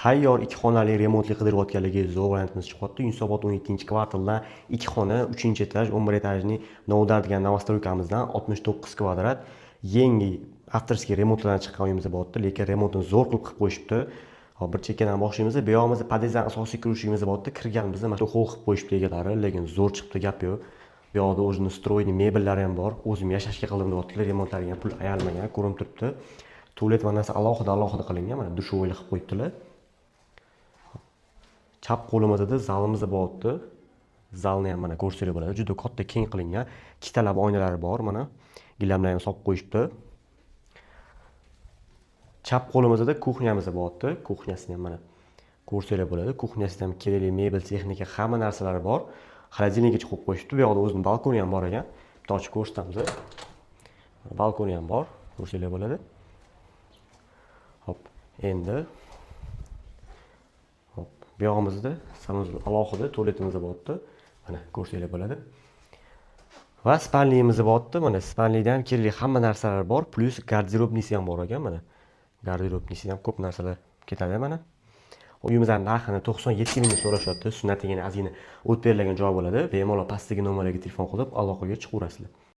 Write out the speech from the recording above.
Tayyor ikki xonali remontli qidirayotganligi zo'r variantimiz chiqyapti. Yunusobod 17-kvartaldan ikki xona, 3-этаж, 11 этажный Novdar degan новостройка mizdan 69 kvadrat yangi авторский remontlardan chiqqan uyimiz bo'lyapti, lekin remontni zo'r qilib qilib qo'yishibdi. Hop, bir chekkadan boshlaymiz. Bu yog'imizda podyezddan asosiy kirishimiz bo'lyapti. Kirganimizda mana shu холл qilib qo'yishibdi egalari, lekin zo'r chiqibdi, gap yo'q. Bu yoqda o'zini встроенный mebellari ham bor. O'zim yashashga qildim deyaptilar, remontlariga ham pul ayalmagan, ko'rinib turibdi. Tualet, vannasi alohida alohida qilingan, mana душевой qilib qo'yibdilar. Chap qo'limizda zalimiz bo'lyapti. Zalni ham mana ko'rsanglar bo'ladi. Juda katta, keng qilingan. Ikkitalab oynalari bor, mana. Gilamlar ham solib qo'yishibdi. Chap qo'limizda кухня miz bo'lyapti. Кухня sini ham mana ko'rsanglar bo'ladi. Кухня sida ham kerakli mebel, texnika, hamma narsalari bor. Холодильник gacha qo'yib qo'yishibdi. Bu yoqda o'zini balkoni ham bor ekan. Bitta ochib ko'rsatamiz. Balkoni ham bor, ko'rsanglar bo'ladi. Hop, endi hop, bu yog'imizda санузел, alohida tualetimiz bo'lyapti. Mana ko'rsanglar bo'ladi. Va спальный imiz bo'lyapti. Mana спальный da ham kerakli hamma narsalar bor, плюс гардеробный si ham bor ekan mana. Гардеробный sida ham ko'p narsalar ketadi mana. Uyimizning narxini 97 ming so'rashyapti. Sunnatigina ozgina o'tib berilgan joy bo'ladi. Bemalol pastdagi nomerlarga telefon qilib aloqaga chiqaverasizlar.